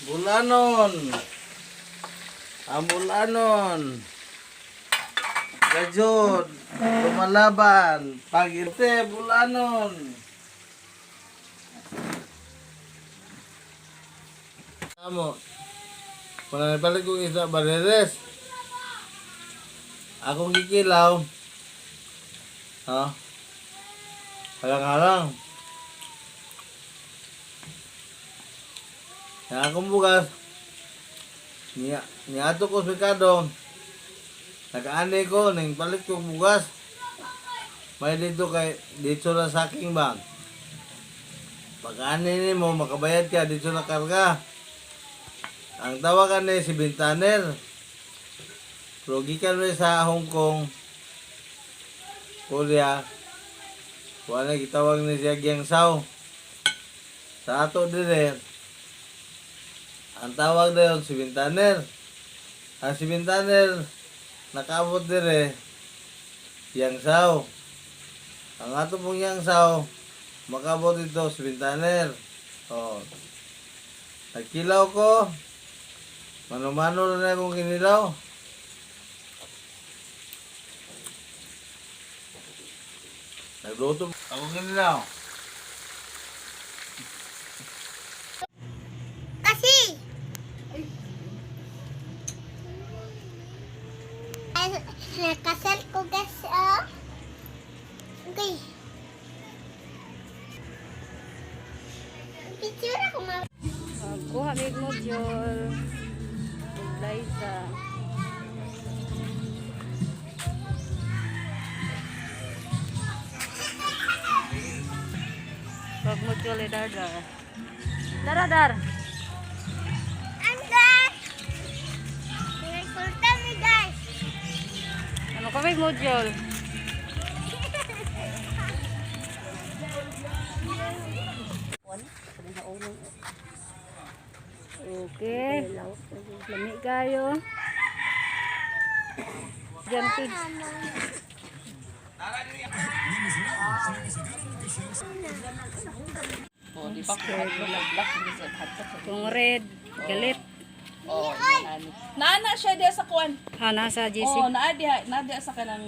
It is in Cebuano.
Bulanon. Ang bulanon. Gajod. Lumalaban. Pag-irte, bulanon. Amo. Wala na palit kong isa bareres. Akong gikilaw. Ha? Halang-halang. Ang akong bugas. Niya, niato ko sa merkado. Nag-ani ko, ning palit ko bugas. May dito kay, dito na sa aking bang. Pag ani nimo makabayad ka, dito na karga. Ang tawagan ni si Bintaner. Pero gikan mi sa Hong Kong, Korea, wala gitawag ni siya Giang Sao. Sa ato dire, ang tawag na yun, si Bintaner. Ang si Bintaner, nakaabot dire, Yang Sao. Ang ato pong Yang Sao, makaabot dito si Bintaner. Oh. Nagkilaw ko, mano-mano na akong kinilaw. Nagluto ako kinilaw. Kasi! Ay, nakasal ko guys, oh. Okay. Picture ako ma. Kuha mig module. Liza. Pag module dar dar. Dara dar. I'm guys! Nagkulta mi guys. Ano ka may module? Okay. Lami kayo. Diyan kids. Oh, di pa ko black Kung red, galit. Oh, naana siya diha sa kuan. Ha, nasa GC. Oh, naa diha, naa diha sa kanang